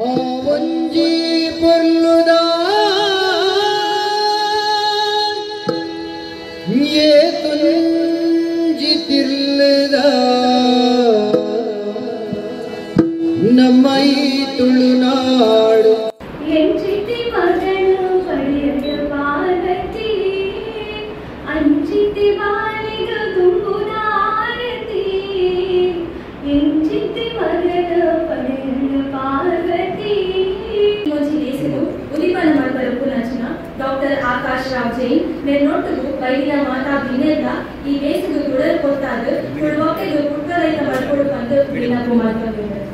ಒಂಜಿ ಪೊರ್ಲುದ ಏತುಂಜಿ ತಿರ್ಲುದ ನಮ್ಮ ಈ ತುಳುನಾಡು. ಎಂಚಿತಿ ಮಗನು ಪಡೆಯ ಪಾರ್ವತಿ ಅಂಚಿತಿ ಬಾಲಿಗ ತುಂಬುದಾರತಿ ಎಂಚಿತಿ ಮಗನು ಪಡೆಯ ಪಾರ್ವತಿ. ಉದಿಪನ ಮಲ್ಪರ ಉಪುನಂಚಿನ ಡಾಕ್ಟರ್ ಆಕಾಶ್ ರಾವ್ ಜೈನ್ ಮೇಲ್ನೊಟ್ಟುಗು ಬೈಲಿನ ಮಾತಾ ಬಿನ್ನೆಲ್ಲ ಈ ವೇಸುಗು ತುಡರ್ ಕೊರ್ತಾದ್ ತುಳುವಕ್ಕೆಗು ಪುಟ್ಟರೈತ ಮಲ್ಪೊಡು ಪಂದ್ ಬಿನ್ನಪು ಮಲ್ಪೊಂದುಲ್ಲೆರ್.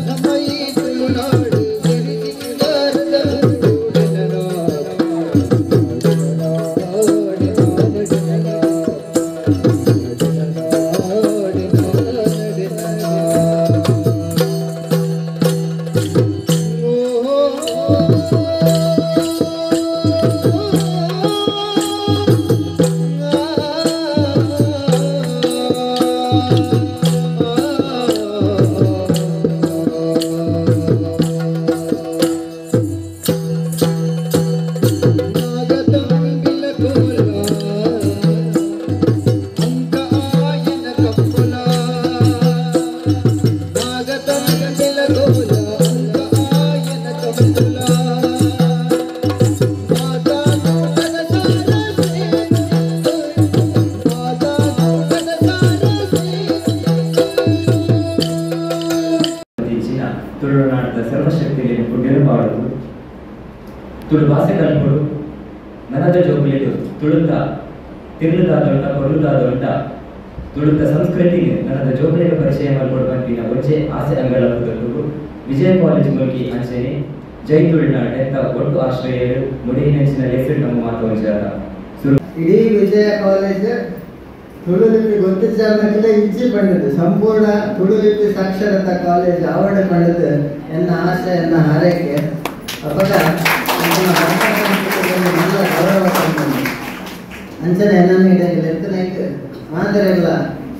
ನಮ್ಮ ಈ ತುಳುನಾಡು ತುಳುನಾಡದ ಸರ್ವಶಕ್ತಿಯನ್ನು ಪುಣ್ಯನು ಬಾಳುದು ತುಳು ಭಾಷೆ ಕಲ್ಪಡು ನನದ ಜೋಕುಲೆಗ್ ತುಳುತ ತಿರುಳುದಾದೊಂಡ ಕೊರುದಾದೊಂಡ ತುಳುತ ಸಂಸ್ಕೃತಿಗೆ ನನದ ಜೋಕುಲೆಗ್ ಪರಿಚಯ ಮಲ್ಪೊಡು ಪನ್ಪಿನ ಒಂಜೆ ಆಸೆ ಅಂಗಳಪುದೊಟ್ಟುಗು ವಿಜಯ ಕಾಲೇಜ್ ಮುಲ್ಕಿ ಅಂಚನೆ ಜೈ ತುಳುನಾಡ್ ಎಂತ ಒಟ್ಟು ಆಶ್ರಯರು ಮುಡಿಯಿನಂಚಿನ ಲೇಸು ನಮ್ಮ ಮಾತು ಒಂಜಾದ. ಇಡೀ ವಿಜಯ ಕಾಲೇಜ್ ತುಳು ಲಿಪಿ ಗೊತ್ತಿಜ್ಜಾರ್ನಕ್ಲೆ ಇಜ್ಜಿ ಪಂಡದು ಸಂಪೂರ್ಣ ತುಳು ಲಿಪಿ ಸಾಕ್ಷರತಾ ಕಾಲೇಜ್ ಆವಡ ಪಂಡದು ಎನ್ನ ಆಸೆ ಎನ್ನ ಹಾರೈಕೆ. ಅಪಗ ನನ್ನ ಗೌರವ ತಂದು ಅಂಚನೆ ನನ್ನ ಇಡಗಿಲ್ಲ ಎತ್ತನೈಕ್ ಮಾದರೆಲ್ಲ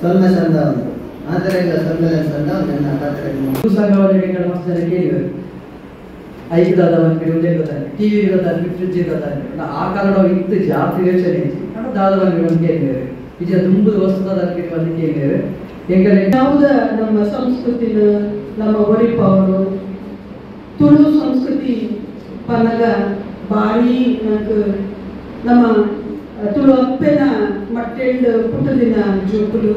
ಸೊನ್ನೆ ಸಂದ ಒಂದು ಮಾದರೆಲ್ಲ ಸೊನ್ನೆ ಸಂದ ಒಂದು ನನ್ನ ಪಾತ್ರ. ಸಂಘ ಮಸ್ತ್ ಜನ ಕೇಳಿದರು ಐಕ್ ದಾದ ಬಂದ್ಬಿಡಿ ಒಂದೇ ಗೊತ್ತಾನೆ ಟಿವಿ ಗೊತ್ತಾನೆ ಫ್ರಿಜ್ ಗೊತ್ತಾನೆ ಆ ಕಾಲದ ಇತ್ತು ಜಾಸ್ತಿ ಯೋಚನೆ ಇತ್ತು ದಾದ ಬಂದ್ಬಿಡಿ ಒಂದು ಕೇಳಿದರು ನಿಜ ತುಂಬುದು ವಸ್ತುದ ಬಂದು ಕೇಳಿದರು. ಎಂಗಲೇ ಯಾವುದ ನಮ್ಮ ಸಂಸ್ಕೃತಿನ ನಮ್ಮ ಒರಿಪವರು ತುಳು ಸಂಸ್ಕೃತಿ ಪನ್ನಗ ಭಾರಿ ನಮ್ಮ ತುಳು ಅಪ್ಪೆನ ಮಟ್ಟೆಂಡು ಪುಟ್ಟದಿನ ಜೋಕುಲು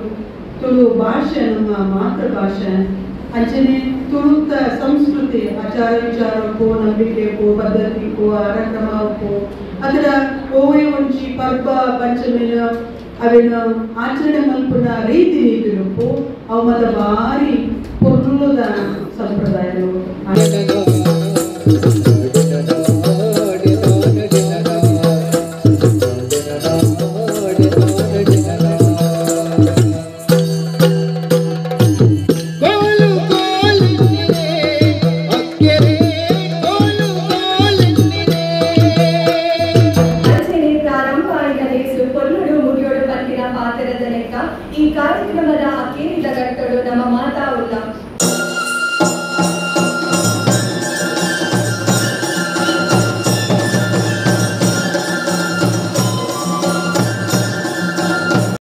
ತುಳು ಭಾಷೆ ನಮ್ಮ ಮಾತೃಭಾಷೆ ಅಂಚನೆ ತುಳುತ ಸಂಸ್ಕೃತಿ ಆಚಾರ ವಿಚಾರಕ್ಕೂ ನಂಬಿಕೆಗೂ ಪದ್ಧತಿಗೂ ಕಾರ್ಯಕ್ರಮಕ್ಕೂ ಅದರ ಓವೇ ಒಂಜಿ ಪರ್ಬ ಪಂಚಮಿನ ಅವೇನ ಆಚರಣೆ ಮಲ್ಪುನ ರೀತಿ ನೀತಿರುಪ್ಪು ಅವು ಮತ ಭಾರಿ ಪೊರ್ಲುದ ಸಂಪ್ರದಾಯಗಳು. ಈ ಕಾರ್ಯಕ್ರಮದ ಅಕೇರಿದ ಘಟ್ಟಡು ನಮ್ಮ ಮಾತಾ